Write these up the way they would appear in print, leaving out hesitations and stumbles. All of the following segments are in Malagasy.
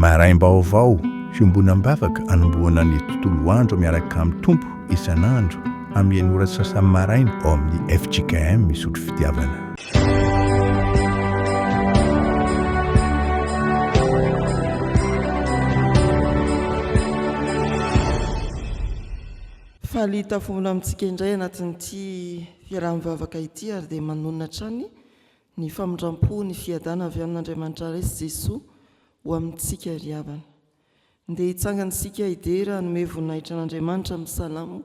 Maraim-baovao, fiombonam-bavaka anombohana ny tontolo andro miaraka amin'ny Tompo isan'andro amin'ny enina ora sy sasany maraina ao amin'ny fjkm Isotry Fitiavana. Faly hitafombona amintsika indray anatin'ity fiaraha-mivavaka ity ary dia manonona hatrany ny famindram-po, ny fiadana avy amin'Andriamanitra Ray sy Jesoa ho amintsika ry havana. Ndeha hitsangana isika hidera hanome voninahitra an'Andriamanitra amin'ny Salamo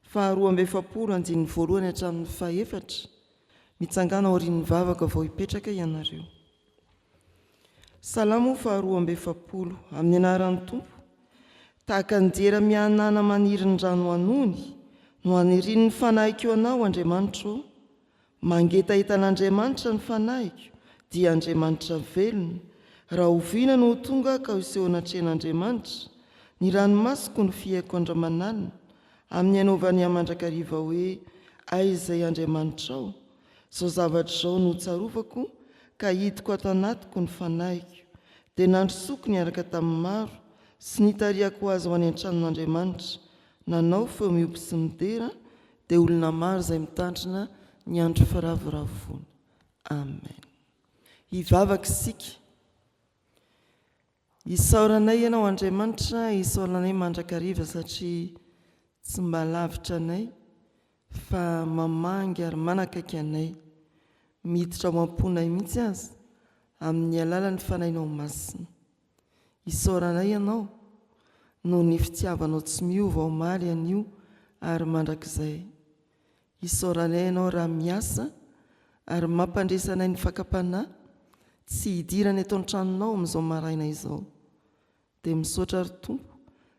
faha 42 andininy voalohany hatramin'ny fahefatra. Mitsangàna aorian'ny vavaka vao hipetraka ianareo. Salamo faha 42 Amin'ny anaran'ny Tompo Tahaka ny diera mihanana maniry ny rano anony no anirian'ny fanahiko Anao, Andriamanitro ô. Mangetaheta an'Andriamanitra ny fanahiko, dia Andriamanitra velona. Rahoviana no ho tonga aho ka ho hiseho anatrehan'Andriamanitra? Ny ranomasoko no fihaiko andro aman'alina, amin'ny hanaovany ahy mandrakariva hoe, Aiza izay Andriamanitrao? Izao zavatra izao no tsarovako, ka hidiko ato anatiko ny fanahiko. Dia nandrosoako niaraka tamin'ny maro, sy nitarihako azy ho any an-tranon'Andriamanitra, nanao feo mihoby sy midera, dia olona maro izay mitandrina ny andro firavoravoana. Amen. Hivavaka isika. Isaoranay Ianao Andriamanitra, isaoranay mandrakariva satria tsy mba lavitra anay fa mamangy ary manakaiky anay, miditra ao am-ponay mihitsy aza amin'ny alalan'ny Fanahinao Masina. Isaoranay Ianao noho ny fitiavanao tsy miova omaly, anio ary mandrakizay. Isaoranay Ianao raha miasa ary mampandresy anay ny fakam-panahy tsy hidirana eto an-tranonao amin'izao maraina izao. Dia misaotra ry Tompo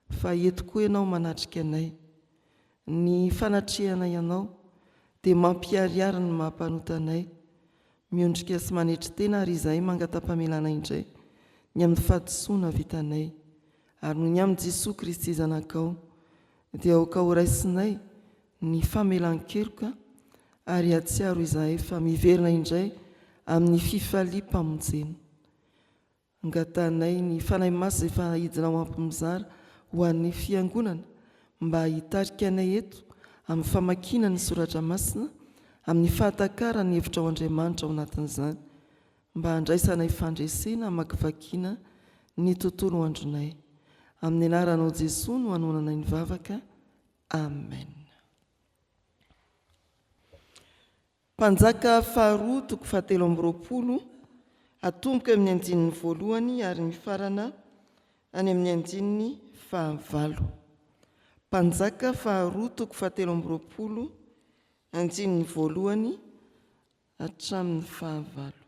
fa eto koa Ianao manatrika anay. Ny fanatrehanay Anao dia mampiharihary ny maha mpanota anay. Miondrika sy manetry tena ary izahay mangata-pamelana indray ny amin'ny fahadisoana vitanay. Ary noho ny amin'i Jesoa Kristy Zanakao dia aoka horaisinay ny famelan-keloka ary hahatsiaro izahay fa miverina indray amin'ny fifaliam-pamonjena. Angatahanay ny Fanahy Masina efa hidina ao ampy mizara ho an'ny Fiangonana mba hitarika anay eto amin'ny famakiana ny Soratra Masina, amin'ny fahatakarana ny hevitra ao Andriamanitra ao anatin'izany, mba handraisanay fandresena hamakivakiana ny tontolo andronay. Amin'ny anaranao Jesoa no anonanay ny vavaka. Amen. Mpanjaka faharoa toko fahatelo amby 20, atomboka eo amin'ny andininy voalohany ary mifarana any amin'ny andininy fahavalo. Mpanjaka faharoa toko fahatelo amby 20, andininy voalohany hatramin'ny fahavalo.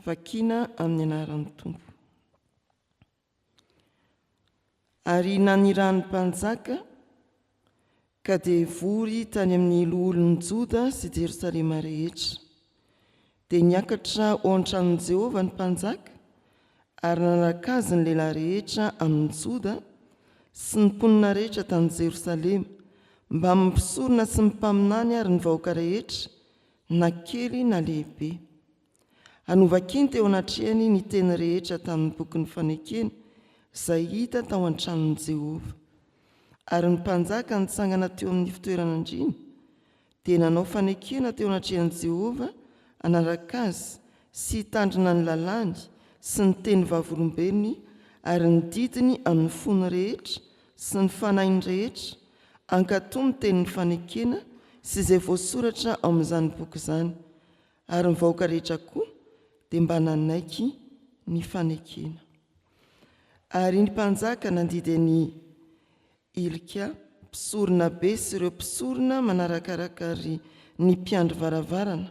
Vakina amin'ny anaran'ny Tompo. Ary nanirahan'ny mpanjaka, ka dia vory tany amin'ny loholon'i Joda sy Jerosalema rehetra. Dia niakatra ho ao an-tranon'i Jehovah ny mpanjaka, ary nanaraka azy ny lehilahy rehetra amin'i Joda sy ny mponina rehetra tany Jerosalema, mbamin'ny mpisorona sy ny mpaminany ary ny vahoaka rehetra, na kely na lehibe. Ary novakiny teo anatrehany ny teny rehetra tamin'ny bokin'ny fanekena izay hita tao an-tranon'i Jehovah. Ary ny mpanjaka nitsangana teo amin'ny fitoeran'andriana, dia nanao fanekena teo anatrehan'i Jehovah hanaraka azy sy hitandrina ny lalàny sy ny teny vavolombelony ary ny didiny amin'ny fony rehetra sy ny fanahiny rehetra, hankatò ny tenin'ny fanekena sy izay voasoratra ao amin'izany boky izany. Ary ny vahoaka rehetra koa dia mba nanaiky ny fanekena. Ary ny mpanjaka nandidy an'i Hilkia, mpisorona be sy ireo mpisorona manarakaraka ary ny mpiandry varavarana,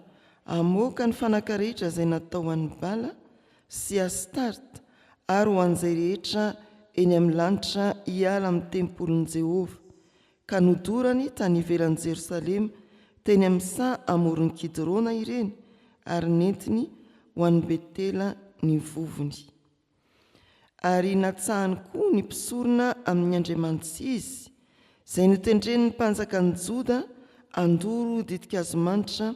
hamoaka ny fanaka rehetra izay natao ho an'i Bala sy Astarta ary ho an'izay rehetra eny amin'ny lanitra hiala amin'ny tempolin'i Jehovah, Ka nodorany tany ivelan'i Jerosalema, teny amin'ny saha amoron'i Kidrona ireny, ary nentiny ho any Betela ny vovony. Ary natsahany koa ny mpisorona amin'ny andriamani-tsy izy, izay notendren'ny mpanjakan'i Joda handoro ditin-kazo manitra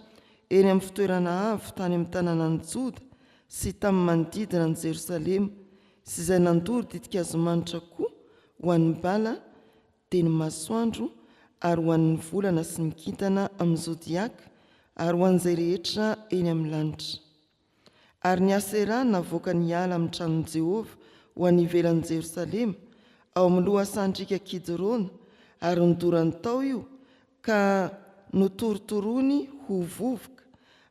eny amin'ny fitoerana avo tany amin'ny tanànan'i Joda. sy tamin'ny manodidina an'i Jerosalema, sy izay nandoro ditin-kazomanitra koa ho an'i Bala, dia ny masoandro, ary ho an'ny volana sy ny kintana amin'ny zodiaka, ary ho an'izay rehetra eny amin'ny lanitra. Ary ny Aseraha navoakany hiala amin'ny tranon'i Jehovah ho any ivelan'i Jerosalema, ao amin'ny lohasahan-driaka Kidrona, ary nodorany tao io, ka notorotoroiny ho vovoka,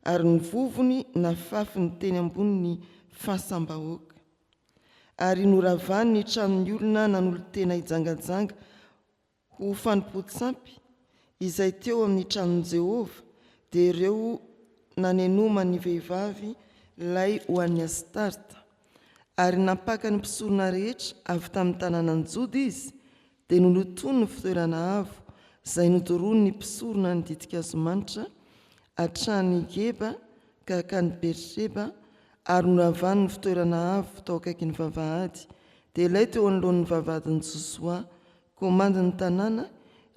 ary ny vovony nafafiny teny ambonin'ny fasam-bahoaka. Ary noravany ny tranon'ny olona nanolo-tena hijangajanga ho fanompoan-tsampy, izay teo amin'ny tranon'i Jehovah, dia ireo nanenoman'ny vehivavy lay ho an'i Astarta. Ary nampaka ny mpisorona rehetra avy tamin'ny tanànan'i Joda izy, dia nolotoiny ny fitoerana avo izay nodoroany ny mpisorona ny ditin-kazomanitra hatrany Geba ka hankany Berseba, ary noravany ny fitoerana avo tao akaikin'ny vavahady, dia ilay teo anoloan'ny vavahadin'i Josoa, komandin'ny tanàna,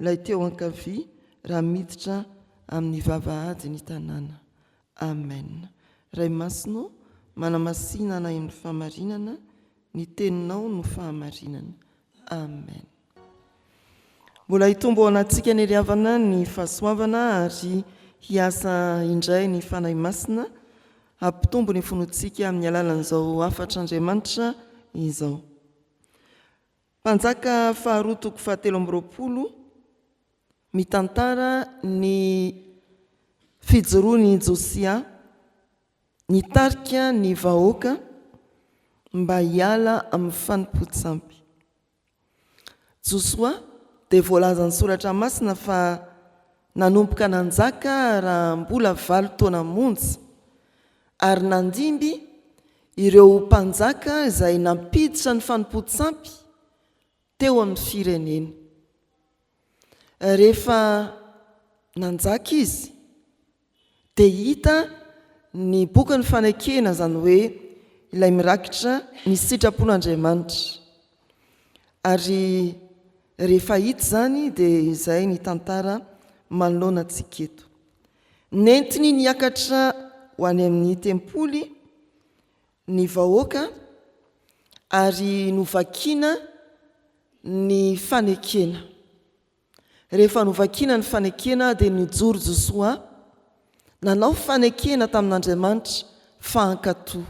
ilay teo ankavia raha miditra amin'ny vavahady ny tanàna. Amen. Ray Masina ô, manamasina anay amin'ny fahamarinana, ny Teninao no fahamarinana. Amen. Mbola hitombo ao anatintsika anie ry havana ny fahasoavana ary hiasa indray ny Fanahy Masina hampitombo ny finoantsika amin'ny alalan'izao hafatr'Andriamanitra izao. Mpanjaka faharoa toko fahatelo amby 20 mitantara ny fijoroan'i Josia nitarika ny vahoaka mba hiala amin'ny fanompoan-tsampy. Josoa dia voalazan'ny Soratra Masina fa nanomboka nanjaka raha mbola valo taona monja, ary nandimby ireo mpanjaka izay nampiditra ny fanompoan-tsampy teo amin'ny firenena. Rehefa nanjaka izy dia hita ny bokin'ny fanekena, izany hoe ilay mirakitra ny sitrapon'Andriamanitra. Ary rehefa hita izany dia izay ny tantara manoloana antsika eto. Nentiny niakatra ho any amin'ny tempoly ny vahoaka ary novakiana ny fanekena. Rehefa novakiana ny fanekena dia nijoro Josoa nanao fanekena tamin'Andriamanitra fa hankatò.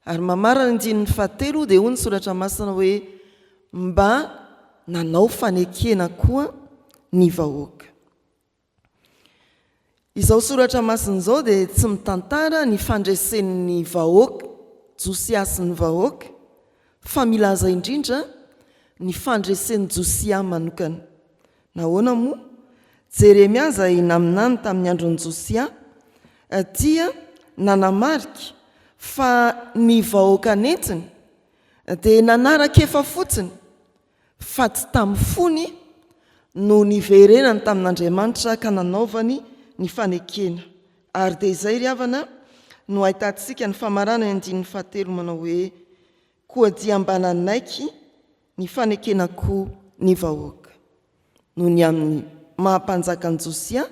Ary mamarana ny andininy fahatelo dia hoy ny soratra masina hoe mba nanao fanekena koa ny vahoaka. Izao soratra masina izao dia tsy mitantara ny fandresen'ny vahoaka, Josia sy ny vahoaka, fa milaza indrindra ny fandresen'i Josia manokana. Nahoana moa? Jeremia izay naminany tamin'ny andron'i Josia dia nanamarika fa ny vahoaka nentiny dia nanaraka efa fotsiny fa tsy tamin'ny fony no niverenany tamin'Andriamanitra ka nanaovany ny fanekena. Ary dia izay ry havana no ahitantsika ny famarana ny andininy fahatelo manao hoe, Koa dia mba nanaiky ny fanekena koa ny vahoaka. Noho ny amin'ny maha mpanjaka an'i Josia,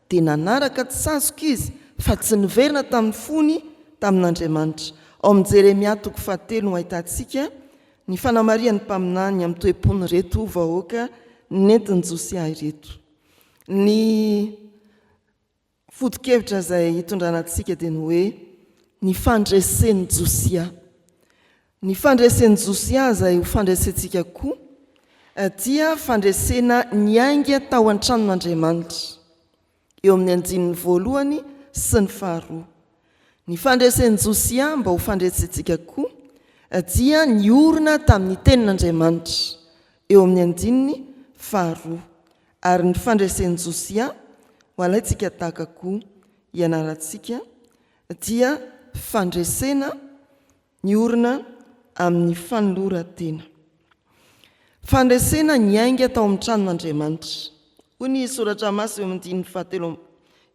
dia nanaraka tsy sazoka izy, fa tsy niverina tamin'ny fony tamin'Andriamanitra. Ao amin'i Jeremia toko fahatelo no ahitantsika ny fanamarihan'ny mpaminany amin'ny toe-pon'ireto vahoaka nentin'i Josia ireto. Ny Foto-kevitra izay hitondrana antsika dia ny hoe ny fandresen'i Josia. Ny fandresen'i Josia izay ho fandresentsika koa dia fandresena niainga tao an-tranon'Andriamanitra, eo amin'ny andininy voalohany sy ny faharoa. Ny fandresen'i Josia mba ho fandresentsika koa dia niorina tamin'ny tenin'Andriamanitra, eo amin'ny andininy faharoa. Ary ny fandresen'i Josia, ho alaintsika tahaka koa hianarantsika, dia fandresena niorina amin'ny fanoloran-tena. Fandresena niainga tao amin'ny tranon'Andriamanitra. Hoy ny Soratra Masina eo amin'ny andininy fahatelo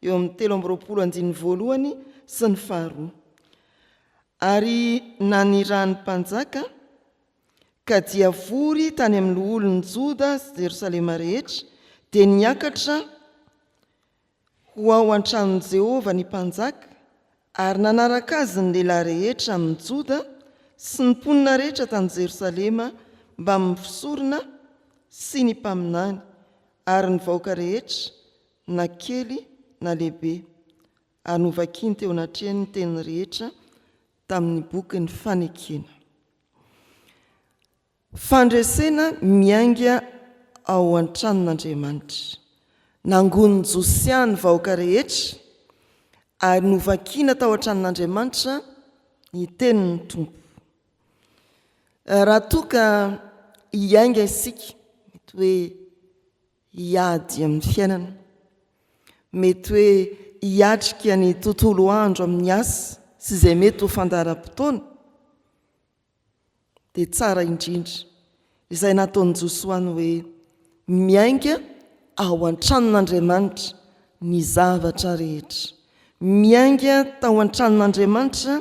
eo amin'ny 23 andininy voalohany sy ny faharoa. Ary nanirahan'ny mpanjaka Ka dia vory tany amin'ny loholon'i Joda sy Jerosalema rehetra, dia niakatra ho ao an-tranon'i Jehovah ny mpanjaka. Ary nanaraka azy ny lehilahy rehetra amin'ny Joda sy ny mponina rehetra tany Jerosalema mbamin'ny mpisorona sy ny mpaminany ary ny vahoaka rehetra, na kely na lehibe, ary novakiny teo anatrehany ny teny rehetra tamin'ny bokin'ny fanekena. Fandresena miainga ao an-tranon'Andriamanitra. Nangonin'i Josia ny vahoaka rehetra, ary novakina tao an-tranon'Andriamanitra ny tenin'ny Tompo. Raha toa ka hiainga isika, mety hoe hiady amin'ny fiainana, mety hoe hiatrika ny tontolo andro amin'ny asa sy izay mety ho fandaharam-potoana, dia tsara indrindra izay nataon'i Josoa ny hoe miainga ao an-tranon'Andriamanitra ny zavatra rehetra. Miainga tao an-tranon'Andriamanitra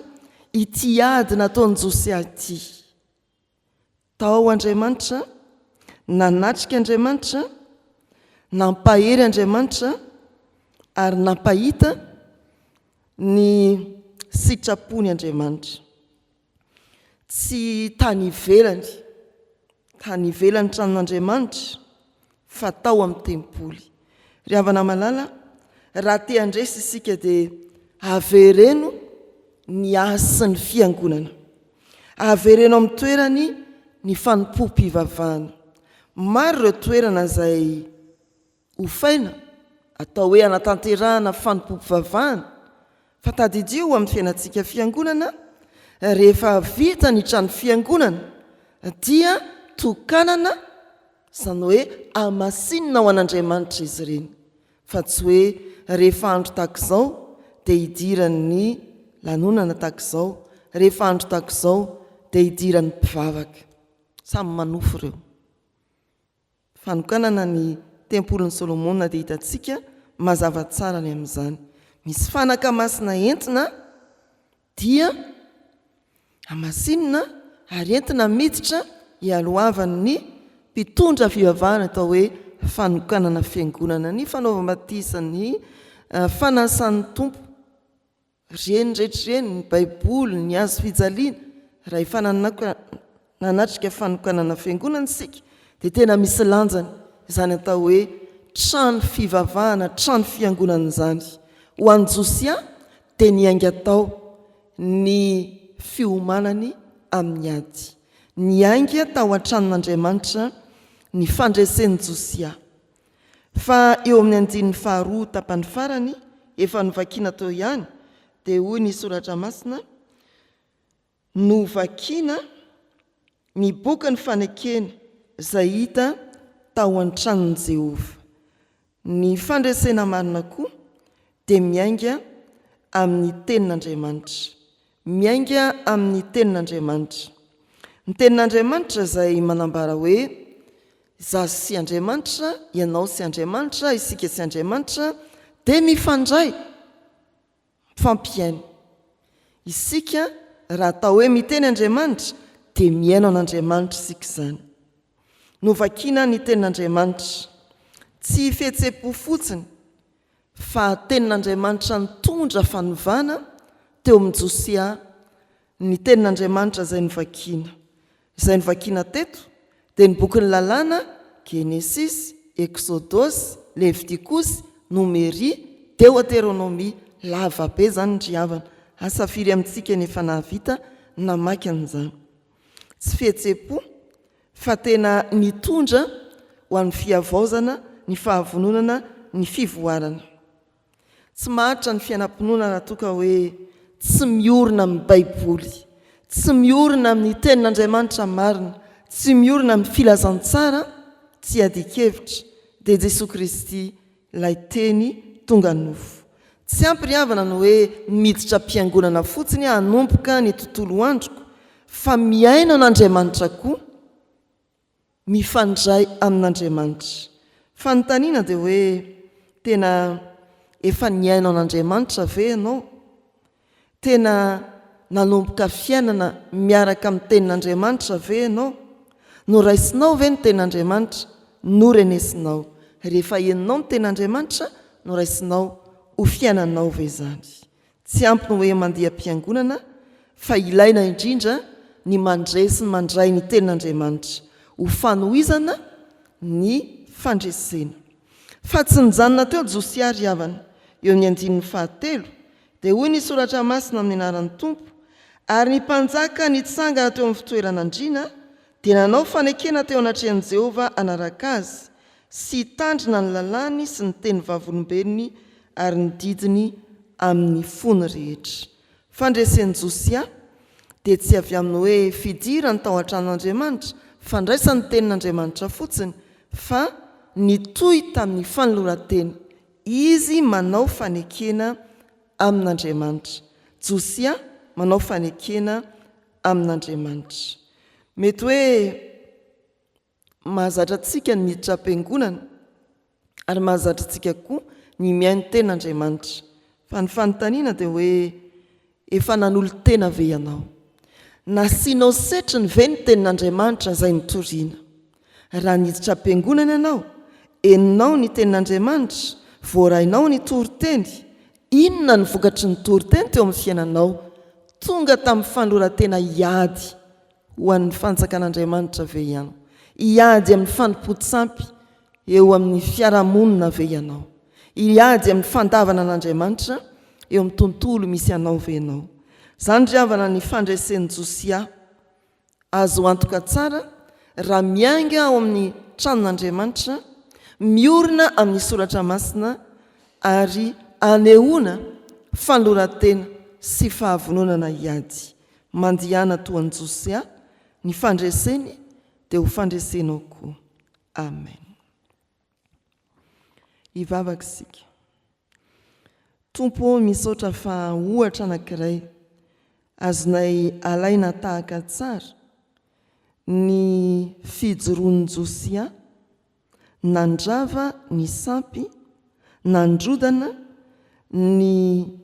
ity ady nataon'i Josia ity. Tao Andriamanitra, nanatrika Andriamanitra, nampahery Andriamanitra ary nampahita ny sitrapony Andriamanitra. Tsy tany ivelany, tany ivelan'ny tranon'Andriamanitra, fa tao amin'ny tempoly. Ry havana malala, raha te handresy isika dia avereno ny hasin'ny fiangonana. Avereno amin'ny toerany ny fanompoam-pivavahana. Maro ireo toerana izay Hofaina, atao hoe hanatanterahana fanompoam-pivavahana, fa tadidio amin'ny fiainantsika fiangonana, rehefa vita ny trano fiangonana dia tokanana, izany hoe hamasinina ho an'Andriamanitra izy ireny, fa tsy hoe rehefa andro tahak'izao dia hidiran'ny lanonana tahak'izao, rehefa andro tahak'izao dia hidiran'ny mpivavaka. Samy manofy ireo. Fanokanana ny tempolin'i Solomona dia hitantsika mazava tsara ny amin'izany. Misy fanaka masina entina dia hamasinina ary entina miditra hialohavan'ny mpitondra fivavahana atao hoe fanokanana fiangonana, ny fanaovam-batisa, ny fanasan'ny Tompo. Ireny rehetra ireny, ny Baiboly, ny hazo fijaliana, raha efa nanatrika fanokanana fiangonana isika dia tena misy lanjany izany atao hoe trano fivavahana, trano fiangonana izany. Ho an'i Josia dia niainga tao ny fiomanany amin'ny ady. Niainga tao an-tranon'Andriamanitra ny fandresen'i Josia. Fa eo amin'ny andininy faharoa tapany farany, efa novakiana teo ihany, dia hoy ny Soratra Masina, Novakiana ny bokin'ny fanekena izay hita tao an-tranon'i Jehovah. Ny fandresena marina koa dia miainga amin'ny Tenin'Andriamanitra. Miainga amin'ny Tenin'Andriamanitra. Ny Tenin'Andriamanitra izay manambara hoe, Izaho sy Andriamanitra, ianao sy Andriamanitra, isika sy Andriamanitra dia mifandray, mifampihaino. Isika raha atao hoe miteny Andriamanitra dia mihaino an'Andriamanitra isika izany. Novakiana ny Tenin'Andriamanitra. Tsy fihetseham-po fotsiny fa Tenin'Andriamanitra nitondra fanovana teo amin'i Josia ny Tenin'Andriamanitra izay novakiana. Izay novakiana teto dia ny bokin'ny Lalàna, Genesisy, Eksodosy, Levitikosy, Nomeria, Deoteronomia. Lava be izany ry havana. Asa firy amintsika no efa nahavita namaky an'izany. Tsy fihetseham-po fa tena nitondra ho an'ny fihavaozana, ny fahavononana, ny fivoarana. Tsy maharitra ny fiainam-pinoana raha toa ka hoe tsy miorina amin'ny Baiboly, tsy miorina amin'ny Tenin'Andriamanitra marina, tsy miorina amin'ny filazantsara tsy iadian-kevitra, dia Jesoa Kristy ilay Teny tonga nofo. Tsy ampy ry havana ny hoe miditra am-piangonana fotsiny hanomboka ny tontolo androko fa mihaino an'Andriamanitra koa. Mifandray amin'Andriamanitra. Fanontaniana dia hoe, tena efa nihaino an'Andriamanitra ve ianao? Tena nanomboka fiainana miaraka amin'ny Tenin'Andriamanitra ve ianao? Noraisinao ve ny Tenin'Andriamanitra? Norenesinao? Rehefa henonao ny Tenin'Andriamanitra, noraisinao ho fiainanao ve izany? Tsy ampy ny hoe mandeha am-piangonana fa ilaina indrindra ny mandre sy ny mandray ny Tenin'Andriamanitra ho fanohizana ny fandresena. Fa tsy nijanona teo Josia ry havana. Eo amin'ny andininy fahatelo dia hoy ny Soratra Masina amin'ny anaran'ny Tompo, Ary ny mpanjaka nitsangana teo amin'ny fitoeran'andriana dia nanao fanekena teo anatrehan'i Jehovah hanaraka azy sy hitandrina ny lalàny sy ny teny vavolombelony ary ny didiny amin'ny fony rehetra. Fandresen'i Josia dia tsy avy amin'ny hoe fidirany tao an-tranon'Andriamanitra, fandraisany ny tenin'Andriamanitra fotsiny, fa nitohy tamin'ny fanoloran-tena. Izy manao fanekena amin'Andriamanitra. Josia manao fanekena amin'Andriamanitra. Mety hoe Mahazatra antsika ny miditra am-piangonana ary mahazatra antsika koa ny mihaino tenin'Andriamanitra. Fa ny fanontaniana dia hoe, efa nanolo-tena ve ianao? Nasianao setriny ve ny tenin'Andriamanitra izay notoriana? Raha niditra am-piangonana ianao, henonao ny tenin'Andriamanitra, voarainao ny toriteny, inona ny vokatry ny toriteny teo amin'ny fiainanao? Tonga tamin'ny fanoloran-tena hiady Ho an'ny fanjakan'Andriamanitra ve ianao? Hiady amin'ny fanompoan-tsampy eo amin'ny fiarahamonina ve ianao? Hiady amin'ny fandavana an'Andriamanitra eo amin'ny tontolo misy anao ve ianao? Izany ry havana ny fandresen'i Josia. Azo antoka tsara raha miainga ao amin'ny tranon'Andriamanitra, miorina amin'ny Soratra Masina ary anehoana fanoloran-tena sy fahavononana hiady. Mandehana toa an'i Josia, ny fandreseny dia ho fandresenao koa. Amen. Hivavaka isika. Tompo ô, misaotra fa ohatra anankiray azonay alaina tahaka tsara ny fijoroan'i Josia nandrava ny sampy, nandrodana ny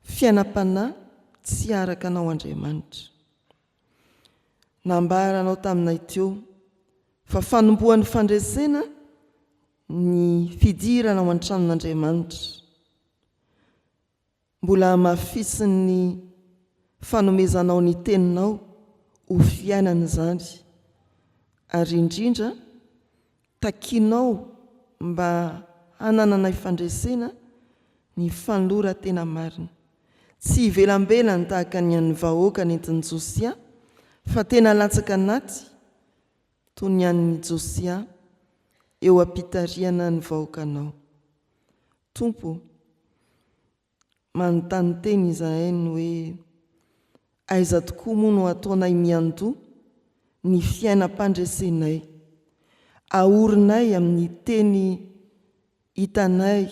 Fiainam-panahy tsy araka anao Andriamanitra. Nambaranao taminay teo fa fanombohan'ny fandresena ny fidirana ao an-tranon'Andriamanitra. Mbola hamafisin'ny fanomezanao ny teninao ho fiainana izany ary indrindra Takinao mba hanananay fandresena ny fanoloran-tena marina. Tsy ivelambelany tahaka ny an'ny vahoaka nentin'i Josia, fa tena latsaka anaty toy ny an'i Josia eo am-pitarihana ny vahoakanao. Tompo ô, Manontany tena izahay ny hoe aiza tokoa moa no ataonay miandoha ny fiainam-pandresenay. Aorinay amin'ny teny hitanay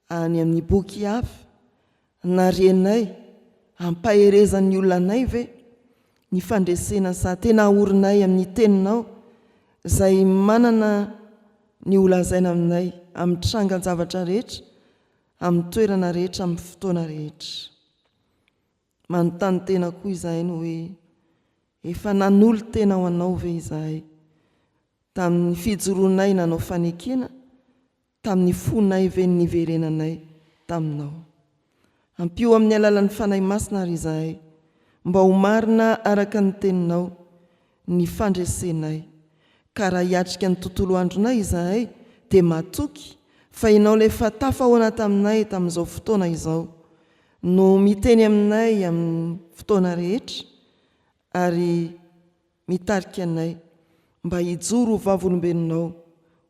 any amin'ny boky hafa na renay ampaherezan'ny olona anay ve ny fandresena sa tena aorinay amin'ny teninao izay manana ny holazaina aminay amin'ny trangan-javatra rehetra amin'ny toerana rehetra amin'ny fotoana rehetra. Manontany tena koa izahay ny hoe efa nanolo-tena ho Anao ve izahay tamin'ny fijoroanay nanao fanekena tamin'ny fonay ve ny niverenanay taminao. Ampio amin'ny alalan'ny Fanahy Masina ary izahay mba ho marina araka ny Teninao ny fandresenay, ka raha hiatrika ny tontolo andronay izahay dia matoky fa Ianao ilay efa tafahoana taminay tamin'izao fotoana izao no miteny aminay amin'ny fotoana rehetra ary mitarika anay mba hijoro ho vavolombelonao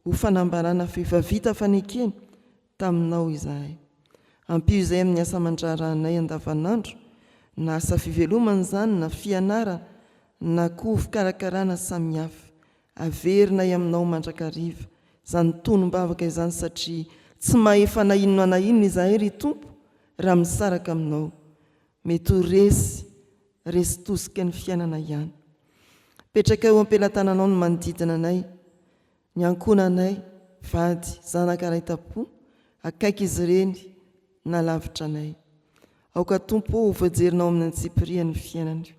ho fanambarana f'efa vita fanekena taminao izahay. Ampio izay amin'ny asa aman-draharahanay andavanandro, na asa fivelomana izany na fianarana na koa fikarakarana samihafa. Averinay aminao mandrakariva izany tonom-bavaka izany satria tsy mahefa na inona na inona izahay ry Tompo raha misaraka aminao. Mety ho resy, resy tosika ny fiainana ihany. Petraka eo am-pelatananao ny manodidina anay. Ny ankohonanay, vady, zanaka ray tam-po, akaiky izy ireny na lavitra anay. Aoka Tompo ô ho voajerinao amin'ny antsipiriany ny fiainany.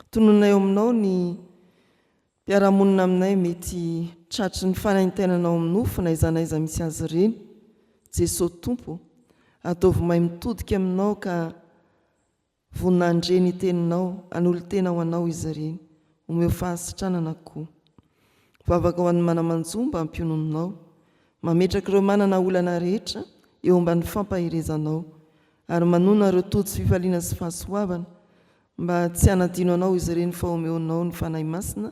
Tonononay eo aminao ny mpiara-monina aminay mety tratry ny fanaintainana ao amin'ny nofo na aiza na aiza misy azy ireny. Jesoa Tompo ô! Ataovy mahay mitodika aminao ka vonona handre ny teninao, hanolo-tena ho anao izy ireny. Omeo fahasitranana koa. Vavaka ho an'ny mana-manjo mba hampionononao. Mametraka ireo manana olana rehetra eo ambany fampaherezanao. Ary manonona ireo tojo fifaliana sy fahasoavana mba tsy hanadino anao izy ireny fa omeonao ny Fanahy Masina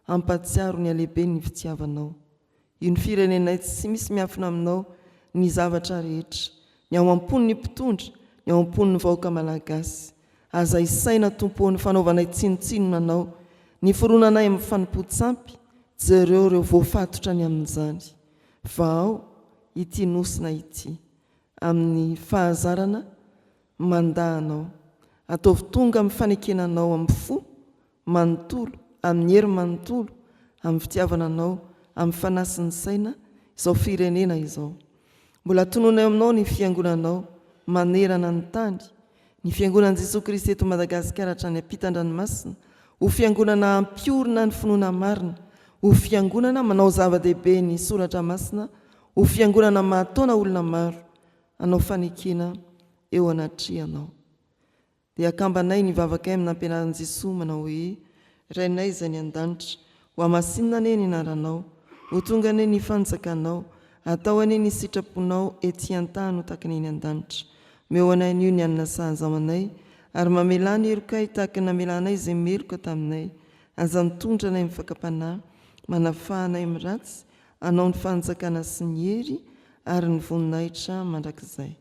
hampahatsiaro ny halehiben'ny fitiavanao. Io ny firenenay tsy misy miafina aminao ny zavatra rehetra, ny ao am-pon'ny mpitondra, ny ao am-pon'ny vahoaka malagasy. Aza isaina Tompo ô ny fanaovanay tsinontsinona anao, ny fironanay amin'ny fanompoan-tsampy, jereo ireo voafatotra ny amin'izany. Vahao ity nosina ity amin'ny fahazarana mandà anao. Ataovy tonga amin'ny fanekena anao amin'ny fo manontolo, amin'ny hery manontolo, amin'ny fitiavana anao, amin'ny fanahy sy ny saina, izao firenena izao. Mbola tononay aminao ny Fiangonanao manerana ny tany, ny Fiangonan'i Jesoa Kristy eto Madagasikara hatrany ampitan-dranomasina, ho Fiangonana hampiorina ny finoana marina, ho Fiangonana manao zava-dehibe ny Soratra Masina, ho Fiangonana mahataona olona maro hanao fanekena eo anatrehanao. Dia akambanay ny vavakay amin'ny nampianarin'i Jesoa manao hoe, Rainay izay any an-danitra, ho hamasinina anie ny anaranao, ho tonga anie ny fanjakanao, atao anie ny sitraponao ety an-tany ho tahaka ny eny an-danitra. Omeo anay anio ny hanina sahaza ho anay, ary mamelà ny helokay tahaka ny namelanay izay meloka taminay. Aza mitondra anay amin'ny fakam-panahy, manafaha anay amin'ny ratsy, Anao ny fanjakana sy ny hery ary ny voninahitra mandrakizay.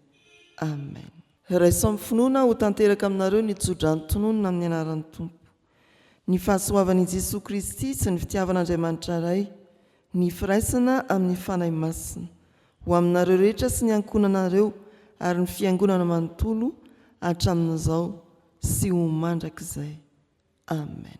Amen. Raiso amin'ny finoana ho tanteraka aminareo ny tsodrano tononina amin'ny anaran'ny Tompo. Ny fahasoavan'i Jesoa Kristy sy ny fitiavan'Andriamanitra Ray, ny firaisana amin'ny Fanahy Masina, ho aminareo rehetra sy ny ankohonanareo ary ny Fiangonana manontolo hatramin'izao sy ho mandrakizay. Amen.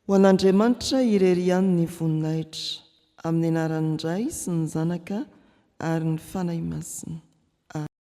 Ho an'Andriamanitra irery ihany ny voninahitra, amin'ny anaran'ny Ray sy ny Zanaka ary ny Fanahy Masina.